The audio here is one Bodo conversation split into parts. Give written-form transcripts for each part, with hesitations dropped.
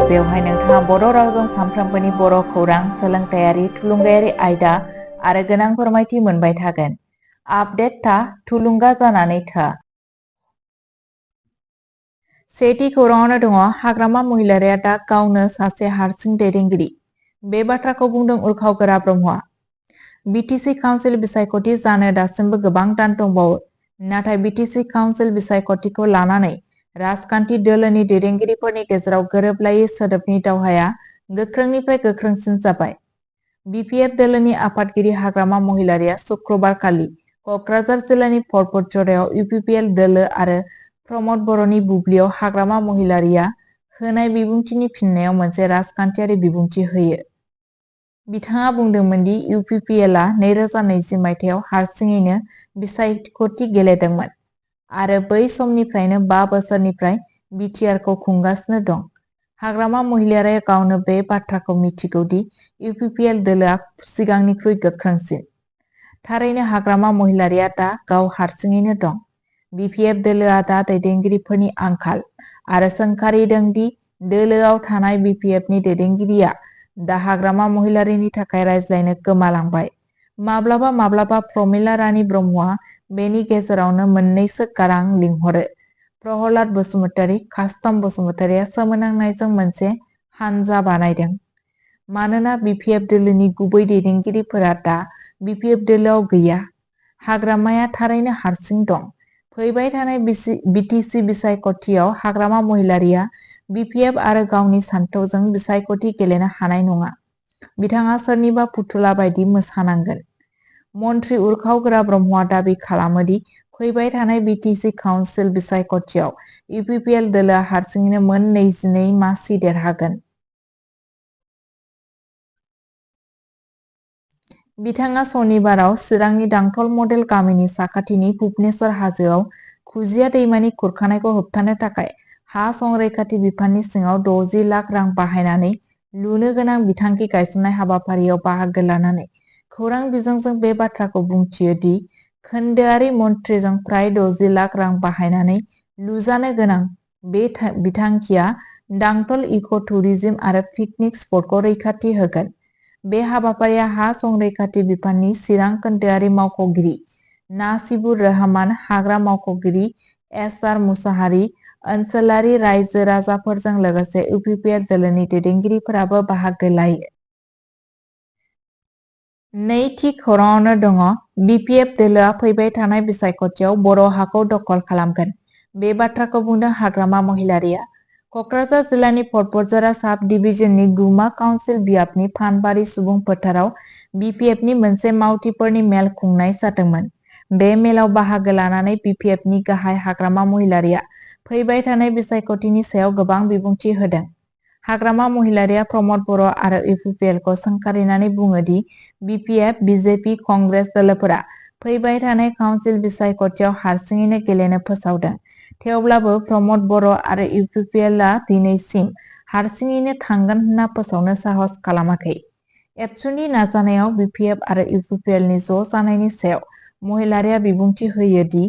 बेवहाय नोंथाङा बर' रावजों सानफ्रोमबोनि बर' खौरां, सोलोंथायारि, थुलुंगायारि आयदा आरो गोनां फोरमायथि मोनबाय थागोन। आपडेट था, थुलुंगा जानानै था। सेथि खौराङावनो दङ हाग्रामा महिलारिया दा गावनो सासे हारसिं दैदेनगिरि। बे बाथ्राखौ बुंदों उर्खावगोरा ब्रह्मआ। बिटिसि काउन्सिल बिसायख'थि जानो दासिमबो गोबां दान दंबावो। नाथाय बिटिसि काउन्सिल बिसायख'थिखौ लानानै राजखान्थि दोलोनि दैदेनगिरिफोरनि गेजेराव गोरोबलायै सोदोबनि दावहाया गोख्रोंनिफ्राय गोख्रोंसिन जाबाय। बिपिएफ दोलोनि आफादगिरि हाग्रामा महिलारिया शुक्रबारखालि क'क्राझार जिल्लानि परबतझरायाव इउपिपिएल दोलो आरो प्रमद बर'नि बुब्लियाव हाग्रामा महिलारिया होनाय बिबुंथिनि फिननायाव मोनसे राजखान्थियारि बिबुंथि होयो। बिथाङा बुंदोंमोन दि इउपिपिएलआ 2020 मायथाइयाव हारसिङैनो बिसायख'थि गेलेदोंमोन आरो बै समनिफ्रायनो 5 बोसोरनिफ्राय बिटिआरखौ खुंगासिनो दं। हाग्रामा महिलारिया गावनो बे बाथ्राखौ मिथिगौ दि इउपिपिएल दोलोआ सिगांनिख्रुइ गोख्रोंसिन। थारैनो हाग्रामा महिलारिया दा गाव हारसिङैनो दं। बिपिएफ दोलोआ दा दैदेनगिरिफोरनि आंखाल आरो सोंखारिदों दि दोलोआव थानाय बिपिएफनि दैदेनगिरिया दा हाग्रामा महिलारिनि थाखाय रायज्लायनो गोमालांबाय। माब्लाबा माब्लाबा प्रमिला रानी ब्रह्मआ बेनि गेजेरावनो मोननैसो गारां लिंहरो। प्रहलाद बसुमतारी, कास्तम बसुमतारीया सोमोनांनायजों मोनसे हानजा बानायदों। मानोना बिपिएफ दोलोनि गुबै दैदेनगिरिफोरा दा बिपिएफ दोलोआव गैया। हाग्रामाया थारैनो हारसिं दं। फैबाय थानाय बिटिसि बिसायख'थियाव हाग्रामा महिलारिया बिपिएफ आरो गावनि सान्थौजों बिसायख'थि गेलेनो हानाय नङा। बिथाङा सोरनिबा फुथुला बायदि मोसानांगोन। मन्त्रि उर्खावगोरा ब्रह्मआ दाबि खालामो दि फैबाय थानाय बिटिसि काउन्सिल बिसायख'थियाव इउपिपिएल दोलोआ हारसिङैनो मोन 22 मासि देरहागोन। बिथाङा सनिबाराव चिरांनि दांथल मडेल गामिनि साखाथिनि भुबनेश्वर हाजोआव खुजिया दैमानि खुरखानायखौ होबथानो थाखाय हा संरैखाथि बिफाननि सिङाव 60 लाख रां बाहायनानै लुनो गोनां बिथांखि गायसननाय हाबाफारियाव बाहागो लानानै खौरां बिजोंजों बे बाथ्राखौ बुंथियो दि खोन्दोआरि मन्थ्रिजों प्राय 60 लाख रां बाहायनानै लुजानो गोनां बे बिथांखिया दांतल इक' टुरिज्म आरो पिकनिक स्पटखौ रैखाथि होगोन। बे हाबाफारिया हा संरैखाथि बिफाननि चिरां खोन्दोआरि मावख'गिरि नासिबुर रहमान, हाग्रा मावख'गिरि एस.आर. मुसाहारि, ओनसोलारि रायजो राजाफोरजों लोगोसे इउपिपिएल दोलोनि दैदेनगिरिफोराबो बाहागो लायो। नैथि खौराङावनो दङ बिपिएफ दोलोआ फैबाय थानाय बिसायख'थियाव बर' हाखौ दखल खालामगोन। बे बाथ्राखौ बुंदों हाग्रामा महिलारिया। क'क्राझार जिल्लानि परबतझरा साब डिभिजननि गुमा काउन्सिल बियाबनि फानबारि सुबुं फोथाराव बिपिएफनि मोनसे मावथिफोरनि मेल खुंनाय जादोंमोन। बे मेलाव बाहागो लानानै बिपिएफनि गाहाय हाग्रामा महिलारिया फैबाय थानाय बिसायख'थिनि सायाव गोबां बिबुंथि होदों। हाग्रामा महिलारिया प्रमद बर' आरो इउपिपिएलखौ सोंखारिनानै बुङो दि बिपिएफ, बिजेपि, कंग्रेस दोलोफोरा फैबाय थानाय काउन्सिल बिसायख'थियाव हारसिङैनो गेलेनो फोसावदों। थेवब्लाबो प्रमद बर' आरो इउपिपिएलआ दिनैसिम हारसिङैनो थांगोन होनना फोसावनो साहस खालामाखै। एबसुनि नाजानायाव बिपिएफ आरो इउपिपिएलनि ज' जानायनि सायाव महिलारिया बिबुंथि होयो दि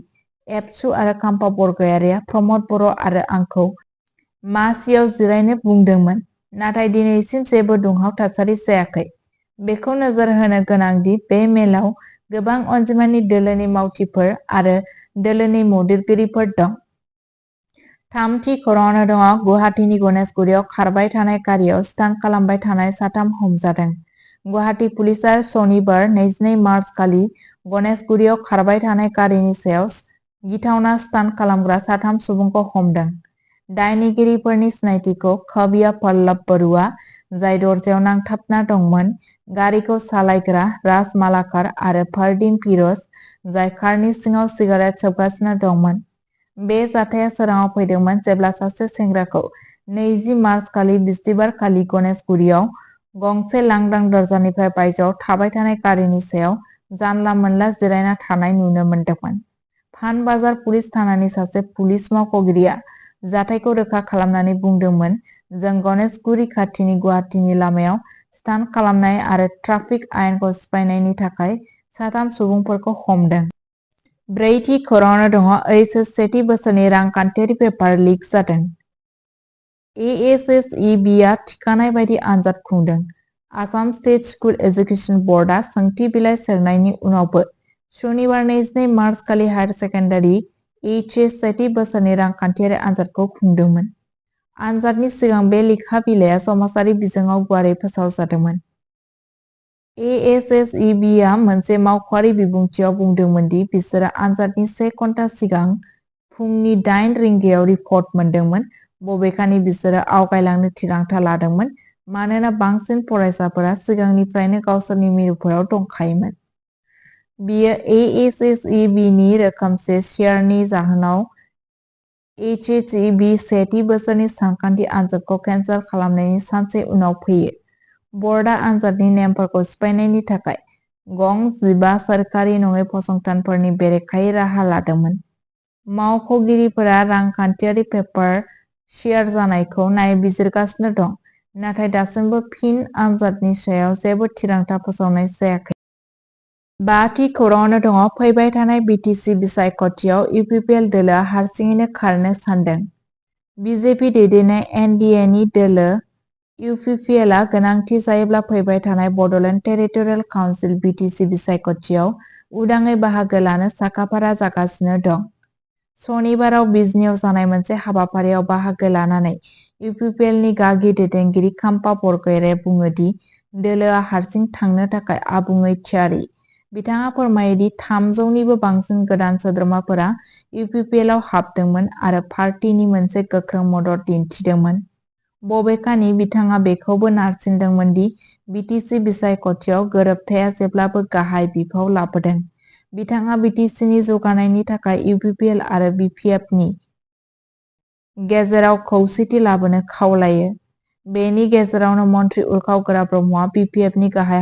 एबसु आरो खाम्फा बरगयारिया प्रमद बर' आरो आंखौ मासियाव जिरायनो बुंदोंमोन, नाथाय दिनैसिम जेबो दुंहाव थासारि जायाखै। बेखौ नोजोर होनो गोनां दि बे मेलाव गोबां अनजिमानि दोलोनि मावथिफोर आरो दोलोनि मददगिरिफोर दं। थामथि खौराङावनो दङ गुवाहाटीनि गणेशगुरियाव खारबाय थानाय गारियाव स्टान्ट खालामबाय थानाय साथाम हमजादों। गुवाहाटी पुलिसआ सनिबार 22 मार्च खालि गणेशगुरियाव खारबाय थानाय गारिनि सायाव गिथावना स्टान्ट खालामग्रा साथाम सुबुंखौ हमदों। दायनिगिरिफोरनि सिनायथिखौ खबिया पल्लभ बरुवा, जाय दरजायाव नांथाबना दंमोन, गारिखौ सालायग्रा राज मालाकार आरो फारदिन फिर'ज, जाय कारनि सिङाव सिगारेट सोबगासिनो दंमोन। बे जाथाया सोराङाव फैदोंमोन जेब्ला सासे सेंग्राखौ 20 मार्च खालि बिस्तिबार खालि गणेशगुरियाव गंसे लांदां दरजानिफ्राय बायजोआव थाबाय थानाय गारिनि सायाव जानला मोनला जिरायना थानाय नुनो मोन्दोंमोन। फानबाजार पुलिस थानानि सासे पुलिस मावख'गिरिया जाथायखौ रोखा खालामनानै बुंदोंमोन, जों गणेशगुरि खाथिनि गुवाहाटीनि लामायाव स्टान्ट खालामनाय आरो ट्राफिक आयेनखौ सिफायनायनि थाखाय साथाम सुबुंफोरखौ हमदों। ब्रैथि खौराङावनो दङ ओइचएस सेथि बोसोरनि रांखान्थियारि पेपार लिक जादों। ASSEB-आ थिखानाय बायदि आनजाद खुंदों। आसाम स्टेट स्कुल एजुकेशन बोर्डआ सोंथि बिलाइ सेरनायनि उनावबो शनिबार 22 मार्च खालि हायार सेकेन्डारि HS सेथि बोसोरनि रांखान्थियारि आनजादखौ खुंदोंमोन। आनजादनि सिगां बे लेखा बिलाइया समाजारि बिजोङाव गुवारै फोसावजादोंमोन। ASSEB-आ मोनसे मावख'आरि बिबुंथियाव बुंदोंमोन दि बिसोरो आनजादनि 1 घन्टा सिगां फुंनि 8 रिंगायाव रिपर्ट मोनदोंमोन, बबेखानि बिसोरो आवगायलांनो थिरांथा लादोंमोन मानोना बांसिन फरायसाफोरा सिगांनिफ्रायनो गावसोरनि मिरुफोराव दंखायोमोन। बियो ASSEB-नि रोखोमसे शेयारनि जाहोनाव HHEB सेथि बोसोरनि सानखान्थि आनजादखौ केन्सेल खालामनायनि सानसे उनाव फैयो। बर्डआ आनजादनि नेमफोरखौ सिफायनायनि थाखाय गं 15 सोरखारि नङै फसंथानफोरनि बेरेखायै राहा लादोंमोन। मावख'गिरिफोरा रांखान्थियारि पेपार शेयार जानायखौ नायबिजिरगासिनो दं, नाथाय दासिमबो फिन आनजादनि सायाव जेबो थिरांथा फोसावनाय जायाखै। 5थि खौराङावनो दङ फैबाय थानाय BTC बिसायख'थियाव UPPL दोलोआ हारसिङैनो खारनो सानदों। BJP दैदेननाय NDA-नि दोलो UPPL-आ गोनांथि जायोब्ला फैबाय थानाय बड'लेण्ड टेरिटरियेल काउन्सिल BTC बिसायख'थियाव उदाङै बाहागो लानो साखाफारा जागासिनो दं। सनिबाराव बिजनीआव जानाय मोनसे हाबाफारियाव बाहागो लानानै UPPL-नि गागि दैदेनगिरि खाम्पा बरगयारिआ बुङो दि दोलोआ हारसिं थांनो थाखाय आबुङै थियारि। बिथाङा फोरमायो दि 300निबो बांसिन गोदान सोद्रोमाफोरा UPPL-आव हाबदोंमोन आरो पार्टीनि मोनसे गोख्रों मदद दिन्थिदोंमोन। बबेखानि बिथाङा बेखौबो नारसिनदोंमोन दि BTC बिसायख'थियाव गोरोबथाया जेब्लाबो गाहाय बिफाव लाबोदों। बिथाङा BTC-नि जौगानायनि थाखाय UPPL आरो BPF-नि गेजेराव खौसेथि लाबोनो खावलायो। बेनि गेजेरावनो मन्त्रि उर्खाव गोरा ब्रह्मआ BPF-नि गाहाय